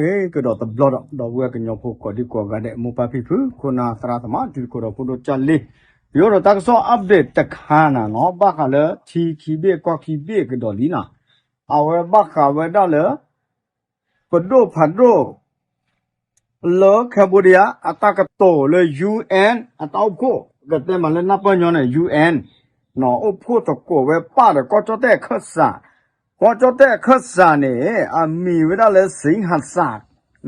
ကဒီးတဘျီဒီး ဒီပုၢ်ဝဲၢ်ကညီဖိကိးဒံကိးဂၤဒဲး မိၢ်ပၢ်ဖံဖု ခိၣ်နၢ်သရၣ်သမါ တံၤသကိးဒီးဖိဒိၣ်ကၢ်လံ, ယအိၣ်ဒီးတၢ်ကစီၣ် update တခါနၤနီၤ ဘၣ်ဃးလၢထံခံဘ့ၣ်ကီၢ်ခံဘ့ၣ်ကဒီးလံနီၤ, အဝဲဘၣ်ဃးဝဲဒၣ်လၢ ပဒိၣ်ဖးဒိၣ် လၢ Cambodia အတၢ်ကတိၤလၢ ယူ အ့ၣ် အတၢ်အိၣ်ဖှိၣ် ကတဲမးလၢနၢ်ပၢၢ်ညီန့ၣ် ယူ အ့ၣ် နီၤ အိၣ်ဖှိၣ်သကိးဝဲပၢ်ဒီးကီၢ်ကၠီၣ်တဲၣ်အခၢၣ်စး, ကီၢ်ကၠီၣ်တဲၣ်အခၢၣ်စးန့ၣ် အမံၤဝဲဒၣ်လၢ စံဟးစး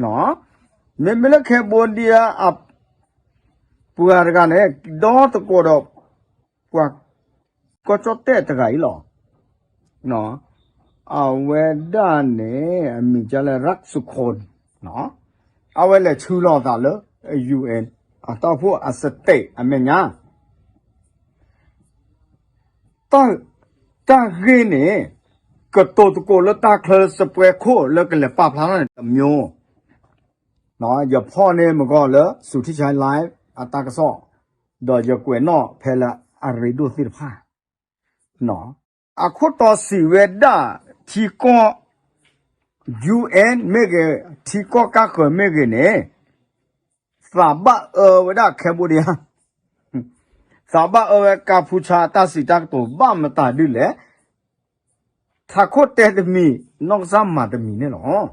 နီၤ, မ့မ့ၢ်လၢ Cambodia အ ပှၤတဂၤန့ၣ် ဒီသကိးဒီး ပှၤ ကီၢ်ကၠီၣ်တဲၣ်တဂၤအံၤလီၤ. အဝဲဒၣ်န့ၣ် အမံၤကလၢ ရၢၣ်စူခိၣ် အဝဲလဲၤဆူလီၤအသးလၢ ယူ အတၢ်အိၣ်ဖှိၣ်အ state အမဲာ်ညါ တၢ်ဂ့ၢ်န့ၣ် ကတိၤသကိးလၢတၢ်ချၢစပွဲခိၣ်လၢကလဲၤပာ်ဖျါထီၣ်န့ၣ် တစ်မျိုး, ယဖီၣ်န့ၢ်မ့ၢ်ကီးလၢ စူၤထံၣ်ဆါ live အတၢ်ကစီၣ်, ဒီးယကွဲးနီၣ်ဖဲလၢအရ့ဒိၣ်သ့ၣ်တဖၣ်, အခိၣ်တီစံးဝဲဒၣ် ထံကီၢ် ယူ အ့ၣ် မ့ၢ်ဂ့ၤ ထံကီၢ်ကၢ်ဃၢၤမ့ၢ်ဂ့ၤန့ၣ် သးဘၣ်အၢဝဲဒၣ် Cambodia, သးဘၣ်အၢဝဲကၢ်ဖူဆါအတၢ်စံးတၢ်ကတိၤဘၣ်မတၤဒ်လဲၣ်, ထးခိၣ်တဲတမံၤ နီၢ်ကစၢ်မၤတမံၤန့ၣ်လီၤ.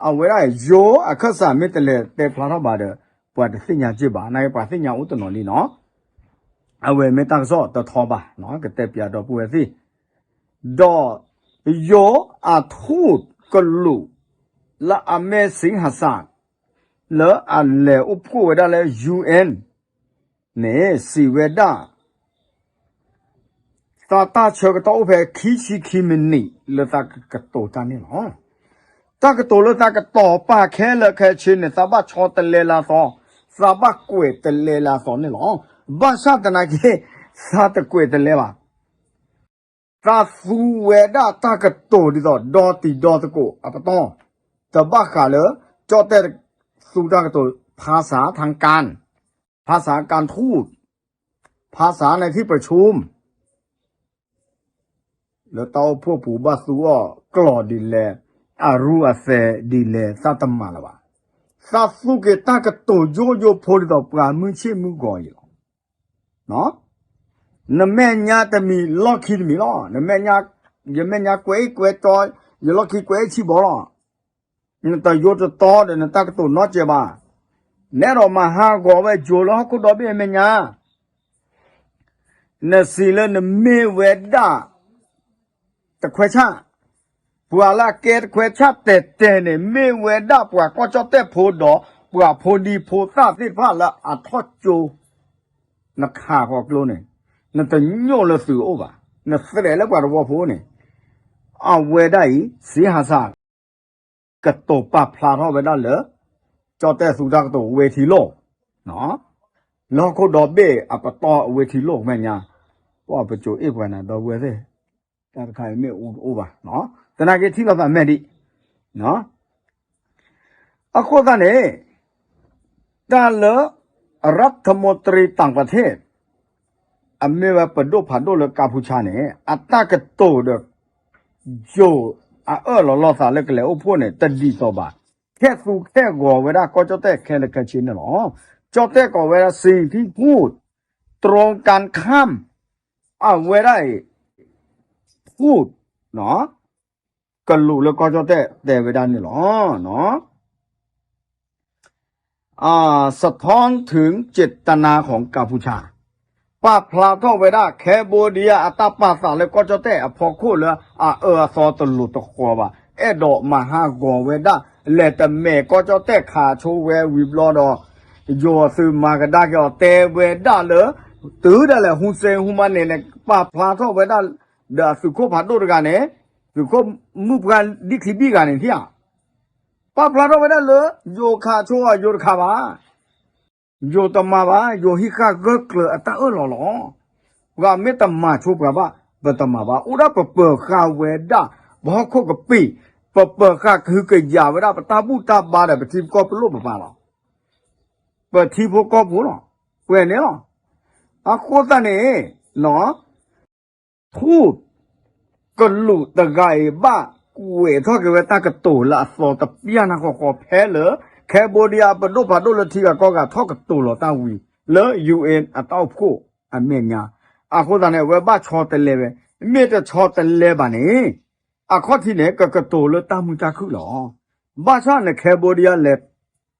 အဝဲဒၣ်ယိၤအခၢၣ်စးမ့ၢ်တလဲၤတဲဖျါထီၣ်ဘၣ်ဒီး ပှၤတသ့ၣ်ညါက့ၢ်ဘၣ်, နာ်က့ပှၤသ့ၣ်ညါအိၣ်တနီၤလံနီၤ, အဝဲမ့ၢ်တၢ်ကစီၣ်တထီဘၣ်, ကတဲပၠးဒီပုၢ်ဝဲၢ်သ့ၣ်, ဒီးယိၤအထူၣ်ကလူး လၢအမ့ၢ်စံဟးစး လၢအလဲၤအိၣ်ဖှိၣ်ဝဲဒၣ်လၢ ယူ အ့ၣ် န့ၣ် စံးဝဲဒၣ် သးတၢ်ဆၢကတီၢ်အိၣ်ဖဲခံဆံခံမံးနံး လၢသးကကတိၤတၢ်န့ၣ်လီၤ. တၢ်ကတိၤလၢသးကတိၤပာ်ခဲလၢာ်ခဲဆ့န့ၣ် သးဘၣ်ဆီတလဲလၢအသီ, သးဘၣ်ကွဲးတလဲလၢအသီန့ၣ်လီၤ. ဘၣ်ဆၣ်သနာ်က့ သးတကွဲးတလဲဘၣ်. သးသူဝဲဒၣ်တၢ်ကတိၤဒ်သိး ဒီတံၤဒီသကိးအပတီၢ်, တဘၣ်ဃးလၢ ကၠီၣ်တဲၣ်သူတၢ်ကတိၤ ภาษาทางการ, ภาษาการทูต, ภาษาในที่ประชุม လၢတၢ်အိၣ်ဖှိၣ်ပူၤဘၣ်သူအီၤကျိာ်ဒ်လဲၣ်, အရူအသဲးဒ်လဲၣ် သးတမၤလၢၤဘၣ်. သးသူက့ၤတၢ်ကတိၤယိယိဖိဒ်သိးပှၤမုၢ်ဆ့ၣ်မုၢ်ဂီၤအံၤလီၤ. နမဲာ်ညါတမံၤလီၢ်ခံတမံၤလီၤ. နမဲာ်ညါ, ယမဲာ်ညါကွဲးအ့ၣ်ကွဲးတီ, ယလီၢ်ခံကွဲးအ့ၣ်ဆံၣ်ဘီလီၤ. နတယိတတီဒီးနတၢ်ကတိၤနီတစဲးဘၣ်. နဲဒိးမၤဟးဂီၤဝဲယိၤလၢဟီၣ်ခိၣ်ဒီဘ့ၣ်အမဲာ်ညါ နစံးလၢနမ့ၢ်ဝဲဒၣ် တခွဲဆၣ်, ပှၤလၢအကဲတခွဲဆၣ်တဲာ်တဲာ်န့ၣ် မ့ၢ်ဝဲဒၣ်ပှၤကီၢ်ကၠီၣ်တဲၣ်ဖိဒီး ပှၤဖိဒံဖိသၣ်သ့ၣ်တဖၣ်လၢအထီၣ်ကၠိ နခးဃီၤကျိန့ၣ်, နတညိၣ်လၢသုးအိၣ်ဘၣ်, နသရဲးလၢပှၤတဝီဖိန့ၣ်, အဝဲဒၣ်အံၤ စံဟးစး ကတိၤပာ်ဖျါထီၣ်ဝဲဒၣ်လၢ ကၠီၣ်တဲၣ်သူတၢ်ကတိၤဝဲထံလိၣ်, လၢဟီၣ်ခိၣ်ဒီဘ့ၣ်အပတီၢ်အဝဲထံလိၣ်မဲာ်ညါ, ပှၤပစိၤအ့ၣ်ပှၤနၤဒီပုၢ်ဝဲၢ်သ့ၣ်, တၢ်တခါအံၤမ့ၢ်အိၣ်တအိၣ်ဘၣ်, သနာ်က့ထံၣ်လိာ်သးမဲာ်ဒံး အဃိသတးန့ၣ် တၢ်လၢ รัฐมนตรีต่างประเทศ အမ့ၢ်ဝဲပဒိၣ်ဖးဒိၣ်လၢကၢ်ဖူဆါန့ၣ် အတၢ်ကတိၤဒီး ယိၤအအၢၣ်လီၤလိာ်သးလၢကလဲၤအိၣ်ဖှိၣ်န့ၣ် တဒ်သိးဘၣ်, ခဲသူခဲဂီၤဝဲဒၣ်ကီၢ်ကၠီၣ်တဲၣ်ခဲလၢာ်ခဲဆ့န့ၣ်လီၤ. ကၠီၣ်တဲၣ်ကိးဝဲဒၣ် สิ่งที่พูดตรงกันข้าม အဝဲဒၣ်အံၤ พูด ကလူးလၢကီၢ်ကၠီၣ်တဲၣ်တဲဝဲဒၣ်န့ၣ်လီၤ. สะท้อนถึงเจตนาของกัมพูชา ပာ်ဖျါထီၣ်ဝဲဒၣ် Cambodia အတၢ်ပာ်သးလၢကီၢ်ကၠီၣ်တဲၣ်အဖီခိၣ်လၢအအၢအသီတလိၤတဃီၤဘၣ်, အဲၣ်ဒိးမၤဟးဂီၤဝဲဒၣ် လဲၤတမဲာ်ကီၢ်ကၠီၣ်တဲၣ်ခးဆိဝဲဝံၤဘျီဒီး ယိၤသုးမၤကဒါက့ၤအီၤတဲဝဲဒၣ်လၢ တုၤဒၣ်လဲာ် ဟူစ့ဟူမါန့ၣ်န့ၣ် ပာ်ဖျါထီၣ်ဝဲဒၣ် ဒီးအသုးခိၣ်ဖးဒိၣ်တဂၤန့ၣ် သုးခိၣ်မုၣ်ပှၢ်ဒံၣ်ချံဘံၣ်ဂၤန့ၣ် ထံၣ်ဧါ, ပာ်ဖျါထီၣ်ဝဲဒၣ်လၢ ယိၤခးဆိအီၤယိၤတခးဘၣ်, ယိၤတမၤဘၣ်, ယိၤဟံးဃာ်ဂၢၢ်ကျၢၤအတၢ်အၢၣ်လီၤလီၤ. ပှၤမ့ၢ်တမၤဆိပှၤဘၣ် ပတမၤဘၣ်, အိၣ်ဒၣ်ပပၢၤဃာ်ဝဲဒၣ် ပဟီၣ်ခိၣ်ကပံာ်, ပပၢၤဃာ်ကဟုကယာ်ဝဲဒၣ် ပတၢ်ဘူၣ်တၢ်ဘါဒီး ပထံပကီၢ်ပလိၣ်ပပၤလီၤ. ပထံဖိကီၢ်ဖိလီၤ. ပှဲၤန့ၣ်လီၤ. အဃိသတးန့ၣ် ထူၣ်ကလူးတဂၤအံၤဘၣ် ကွဲးထီၣ်က့ၤဝဲတၢ်ကတိၤလၢအသီတပျၢ်နၢ်ဃီဃီဖဲလၢ Cambodia ပဒိၣ်ဖးဒိၣ်လၢထံဂၤကီၢ်ဂၤထီၣ်ကတိၤလီၤတၢ်ဝံၤ လၢ ယူၣ်အ့ၣ် အတၢ်အိၣ်ဖှိၣ်အမဲာ်ညါ, အဃိသတးန့ၣ် အဝဲဘၣ်ဆီတလဲဝဲ, မ့ၢ်တဆီတလဲဘၣ်န့ၣ် အခီၣ်ထံးန့ၣ် ကကတိၤလၢတၢ်မုာ်တၢ်ခုၣ်လီၤ. ဘၣ်ဆၣ်န့ၣ် Cambodia လဲၤ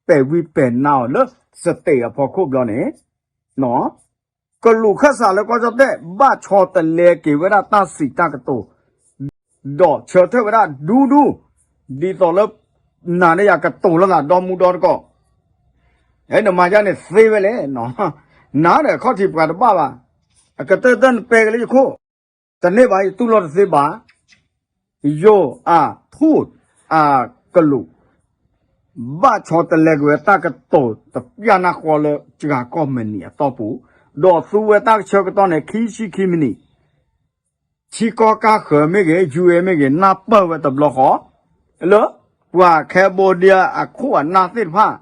ပဲာ်ဝံၤပဲာ်နါအီၤလၢ state အဖီခိၣ်ဘျီန့ၣ် ကလူးခၢၣ်စးလၢကီၢ်ကၠီၣ်တဲၣ် ဘၣ်ဆီတလဲက့ၤဝဲဒၣ်တၢ်စံးတၢ်ကတိၤ ဒီးဆၢထၢၣ်ဝဲဒၣ်ဒူဒူ, ဒ်သိးလၢ နၤဒီးယၤကတိၤလိာ်သးဒီမူဒီတကီၢ်, အဲ နမၤယါန့ၣ်သ့ဝဲလဲၣ်, နၤဒီးခီၣ်ထံးပှၤတဘၣ်ဘၣ်, အကတၢၢ်တၢၢ်နပဲက့ၤလၢယခိၣ်, တန့ၢ်ဘၣ် ယတူၢ်လိာ်တသ့ဘၣ်, ယိၤအထူၣ်အကလူး ဘၣ်ဆီတလဲက့ၤဝဲတၢ်ကတိၤတပျၢ်နၢ်ဃီလၢစှၤကီၢ်မနံၤအတီၢ်ပူၤ, ဒီးသူဝဲတၢ်ကဆၢကတီၢ်န့ၣ် ခံဆံခံမံးနံး, ထံကီၢ်ကါဃၢၤမ့ၢ်ဂ့ၤ ယူၣ်အ့ၣ် မ့ၢ်ဂ့ၤ နၢ်ပၢၢ်ဝဲတဘျီဃီ, လၢပှၤ Cambodia အခိၣ်အနၢ်သ့ၣ်တဖၣ်,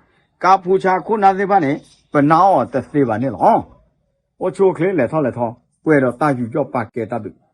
ကါဖူဆါအခိၣ်အနၢ်သ့ၣ်တဖၣ်န့ၣ် ပနၢ်အီၣ်တသ့ဘၣ်န့ၣ်လီၤ. အိၣ်ဆူၣ်အိၣ်ချ့ လဲၤထီၣ်လဲၤထီ ပှဲၤဒီးတၢ်ယူးယီၣ်ပာ်ကဲတၢ်ဘျုး